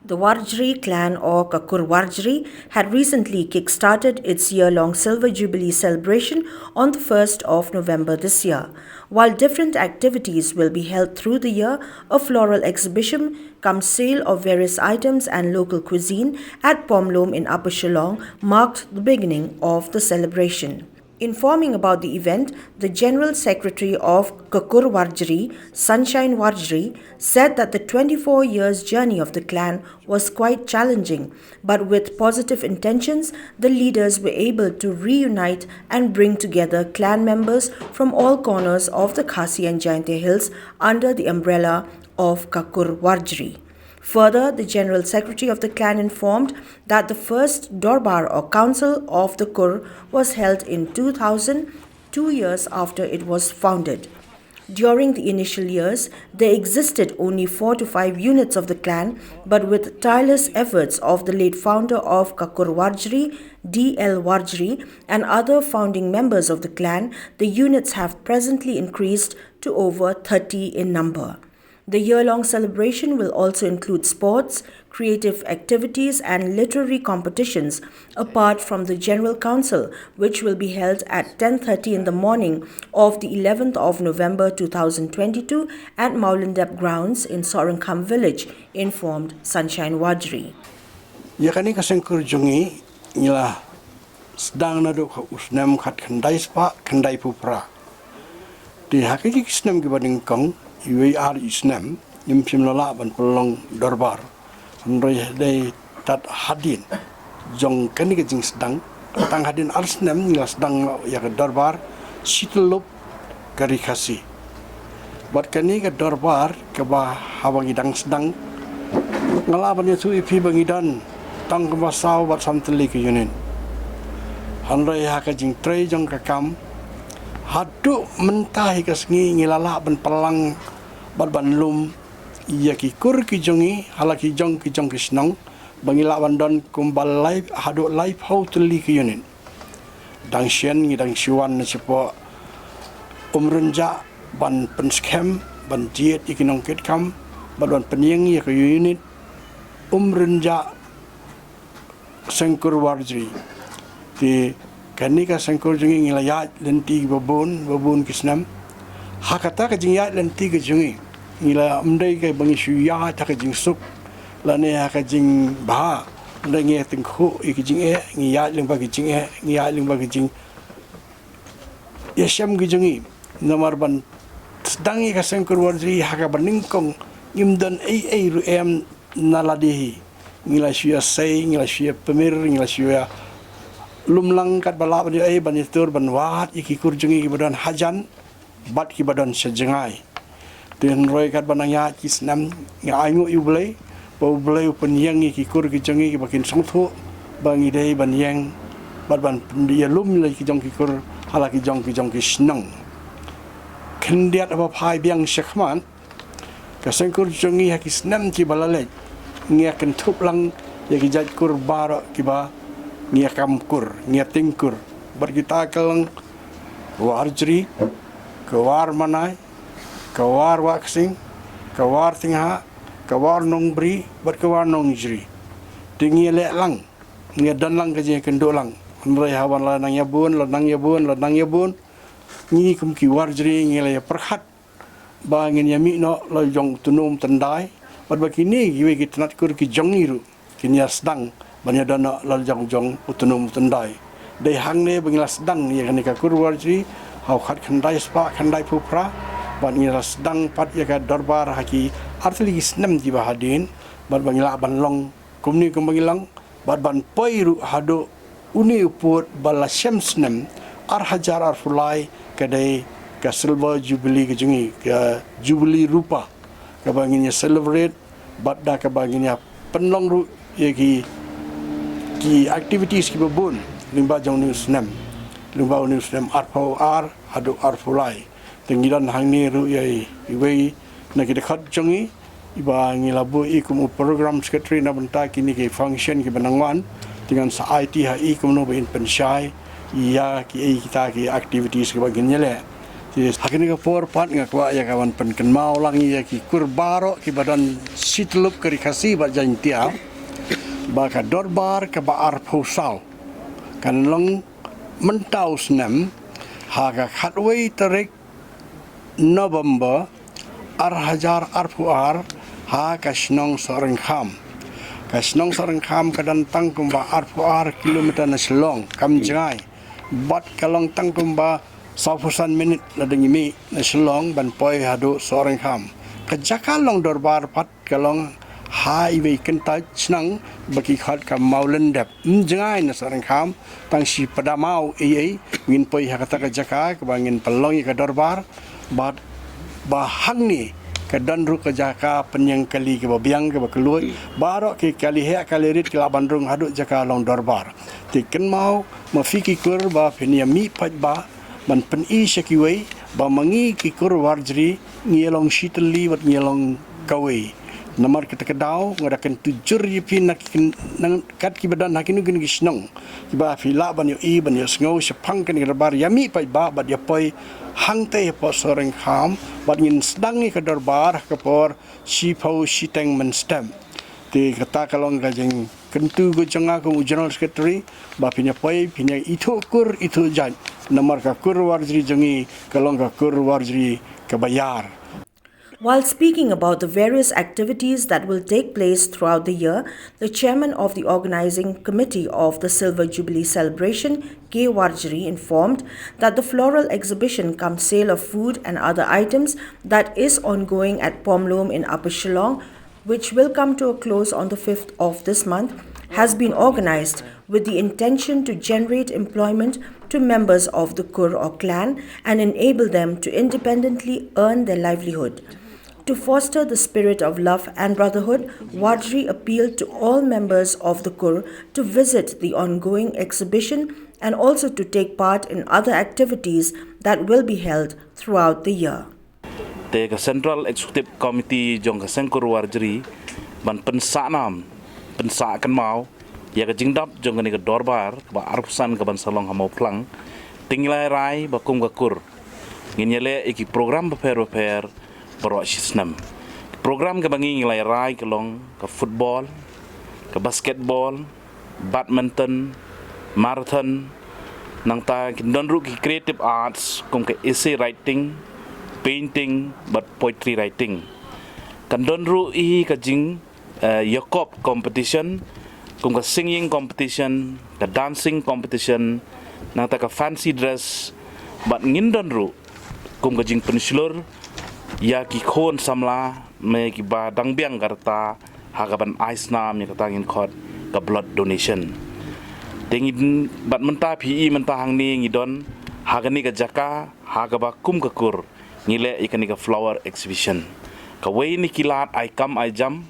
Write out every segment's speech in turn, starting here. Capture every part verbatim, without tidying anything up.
The Warjri clan, or Kakur Warjri, had recently kick-started its year-long Silver Jubilee celebration on the first of November this year. While different activities will be held through the year, a floral exhibition cum sale of various items and local cuisine at Pomlum in Upper Shillong marked the beginning of the celebration. Informing about the event, the General Secretary of Kakur Warjri, Sunshine Warjri, said that the twenty-four years journey of the clan was quite challenging, but with positive intentions, the leaders were able to reunite and bring together clan members from all corners of the Khasi and Jaintia Hills under the umbrella of Kakur Warjri. Further, the General Secretary of the clan informed that the first Dorbar or Council of the Kur was held in two thousand, two years after it was founded. During the initial years, there existed only four to five units of the clan, but with tireless efforts of the late founder of Kakur Warjri, D L Warjri, and other founding members of the clan, the units have presently increased to over thirty in number. The year-long celebration will also include sports, creative activities, and literary competitions, apart from the General Council, which will be held at ten thirty in the morning of the eleventh of November two thousand twenty-two at Mawlyndep Grounds in Sohryngkham Village, informed Sunshine Warjri. Ïa kane ka seng kur jong ngi, ngi la sdang naduh ha u snem khatkhyndai spah khyndaiphew phra. Te ha kine ki snem kiba nyngkong, iwei ar i snem, ngim shym la lah ban pynlong dorbar. Hynrei dei tad hadien jong kane ka jingsdang, tang hadien ar snem ngi la sdang ïa ka dorbar shi tyllup ka Ri Khasi. Bad kane ka dorbar kaba haba ngi dang sdang, nga lah ban ïathuh ïa phi ba ngi don tang kumba saw bad san tylli ki unit. Hynrei ha ka jingtrei jong ka kam, haduh mynta hi ka sngi ngi la lah ban pynlang bad ban lum ïa ki kur ki jong ngi ha la ki jong ki jong ki shnong, ba ngi lah ban don kumba lai, haduh laiphew tylli ki unit. Dang shen ngi dang shu wan na shapoh Umrynjah ban pynskhem, ban jied ïa ki nongkitkam, bad ban pynïeng ïa ka unit Umrynjah Seng Kur Warjri. Te kane ka seng kur jong ngi ngi la ïaid lynti ba bun, ba bun ki snem. Ha kata ka jingïaid lynti ka jong ngi, ngi la, ym dei ka ba ngi shu ïaid ha ka jingsuk lane ha ka jingbha. Ym dei, ngi tyngkhuh ïa ki jingeh, ngi ïaid lyngba ki jingeh, ngi ïaid lyngba ki jingïashem ki jong ngi. Namar ban sdang ïa ka seng kur Warjri ha kaba nyngkong, ngim don ei ei ruh em na lade hi. Ngi la shu ïasei, ngi la shu ïapynmih, ngi la shu ïalum lang katba lah ban ïoh ei ban ïatur ban wad ïa ki kur jong ngi kiba don hajan bad kiba don sha jngai. Te hynrei katba nang ïaid ki snem, ngi ainguh ïa U Blei ba U Blei u pynïeng ïa ki kur ki jong ngi kiba kin sngewthuh ba ngi dei ban ïeng bad ban pynïalum ïa ki jong ki kur ha la ki jong ki jong ki shnong. Khyndiat haba phai biang shakhmat, ka seng kur jong ngi ha ki snem kiba la leit, ngi ïa kynthup lang ïa ki jait kur baroh kiba ngi ïa kam kur, ngi ïa tieng kur. Bad kita ka long Warjri, ka Warmanai, ka Warwahksing, ka Wartingha, ka Warnongbri bad ka Warnongjri. Te ngi ïa leh lang, ngi ïa don lang ka jingïakynduh lang. Hynrei haba la nang ïa bun, la nang ïa bun, la nang ïa bun, ngi kum ki Warjri ngi la ïa pyrkhat ba ngin ïa mih noh la jong u tnum tyndai, bad ba kine kiwei ki tnat kur ki jong ngi ruh kin ïa sdang ban ïa don noh la jong jong u tnum tyndai. Dei hangne ba ngi la sdang ïa kane ka kur Warjri ha u khatkhyndai spah khyndaiphew phra, bad ngi la sdang pat ïa ka dorbar ha ki artylli ki snem kiba hadien, bad ba ngi lah ban long kumne kumba ngi long, bad ban poi ruh haduh une u pud ba la shem snem ar hajar arphew lai, ka dei ka Silver Jubilee ka jong ngi, ka Jubilee Rupa, kaba ngin ïa celebrate, bad da kaba ngin ïa pynlong ruh ïa ki, ki activities kiba bun lyngba jong une u snem, lyngba une u snem arphew ar haduh arphew lai. Te ngi don hangne ruh ïa iwei na ki dkhot jong ngi, iba ngi la buh i kum u program secretary na bynta kine ki function kiba nang wan. Te ngan sa aiti ha i kumno ba in pynshai ïa kiei kita ki activities kiba ngin ïa leh. Te ha kane ka por pat nga kwah ïa ka ban pynkynmaw lang ïa ki kur baroh kiba don shityllup ka Ri Khasi bad Jaiñtia ba ka dorbar kaba arphew saw kan long mynta u snem ha ka khatwei tarik November ar hajar arphew ar ha ka shnong Sohryngkham. Ka shnong Sohryngkham ka don tang kumba arphew ar kilometer na Shillong, kam jngai. Bad ka long tang kumba sawphew san minit lada ngi mih na Shillong ban poi haduh Sohryngkham. Ka jaka long dorbar pat ka long ha iwei kynta shnong ba ki khot ka Mawlyndep. Ym jngai na Sohryngkham, tang shi padam maw ei ei, ngin poi ha kata ka jaka kaba ngin pynlong ïa ka dorbar. Bad ba hangne ka don ruh ka jaka pynïeng kali kaba biang kaba kylluid. Baroh ki kali heh kali rit ki lah ban rung haduh jaka long dorbar. Te kynmaw ma phi ki kur ba phin ïa mih paidbah ban pyni sha kiwei ba ma ngi ki kur Warjri ngi ïa long shitylli bad ngi ïa long kawei. Namar kata ka daw nga da kyntu jur ïa phi na ki kyn-, nang kat kiba don ha kino kino ki shnong kiba phi lah ban ïohi ban ïohsngew shaphang kane ka dorbar, ïa mih paidbah bad ïa poi hangtei hapoh Sohryngkham bad ngin sdang ïa ka dorbar ha ka por shiphew shiteng mynstep. Te kata ka long ka jingkyntu ka jong nga kum u General Secretary ba phin ïa poi phin ïa ithuh kur ithuh jait. Namar ka kur Warjri jong ngi ka long ka kur Warjri kaba ïar. While speaking about the various activities that will take place throughout the year, the chairman of the organizing committee of the Silver Jubilee celebration, K Warjri, informed that the floral exhibition cum sale of food and other items that is ongoing at Pomlum in Upper Shillong, which will come to a close on the fifth of this month, has been organized with the intention to generate employment to members of the Kur or clan and enable them to independently earn their livelihood. To foster the spirit of love and brotherhood, Warjri appealed to all members of the Kur to visit the ongoing exhibition and also to take part in other activities that will be held throughout the year. Te ka Central Executive Committee jong ka Seng Kur Warjri ban pynsah nam, pynsah kynmaw ïa ka jingdap jong kane ka dorbar kaba arphew san kaban sa long ha Mawphlang. Te ngi la rai ba kum ka kur ngin ïaleh ïa ki program bapher bapher baroh shi snem. Program kaba ngi ngi la rai ka long ka football, ka basketball, badminton, marathon, nangta kin don ruh ki creative arts kum ka essay writing, painting bad poetry writing. Kan don ruh i ka jing uh, ïakop competition, kum ka singing competition, ka dancing competition, nangta ka fancy dress, bad ngin don ruh kum ka jingpynshlur ïa ki khun samla ne kiba dang biang ka rta ha kaban ai snam ïa kata ngin khot ka blood donation. Te ngi bad mynta phi i mynta hangne ngi don ha kane ka jaka ha kaba kum ka kur ngi leh ïa kane ka flower exhibition. Kawei na ki lad ai kam ai jam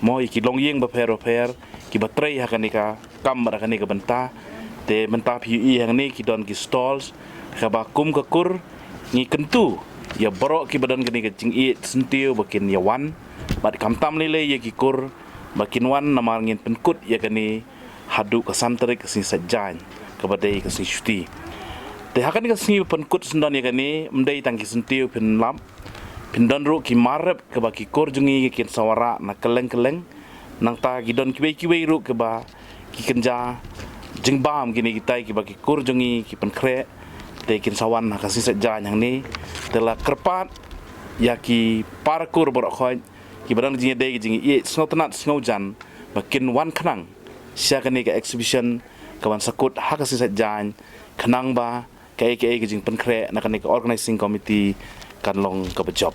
mo ïa ki longïing bapher bapher kiba trei ha kane ka kam bad ha kane ka bynta. Te mynta phi ïohi hangne ki don ki stalls kaba kum ka kur ngi kyntu ïa baroh kiba don kane ka jingïeit syntiew ba kin ïa wan bad khamtam lei lei ïa ki kur ba kin wan namar ngin pynkut ïa kane haduh ka san tarik ka sngi Saitjaiñ kaba dei ka sngi shuti. Te ha kane ka sngi ba pynkut syndon ïa kane ym dei tang ki syntiew phin lap, phin don ruh ki mar rep kaba ki kur jong ngi kin sa wanrah na kylleng kylleng. Nangta ki don kiwei kiwei ruh kaba ki kynja jingbam kine kitai kiba ki kur jong ngi ki pynkhreh. Te kin sa wan ha ka sngi Saitjaiñ hangne. Te la kyrpad ïa ki para kur baroh khoit kiba don ka jingïadei ka jingïeit sngewtynnat sngewjan ba kin wan khnang sha kane ka exhibition kaban sa kut ha ka sngi Saitjaiñ khnang ba kaei kaei ka jingpynkhreh na kane ka organizing committee kan long kaba jop.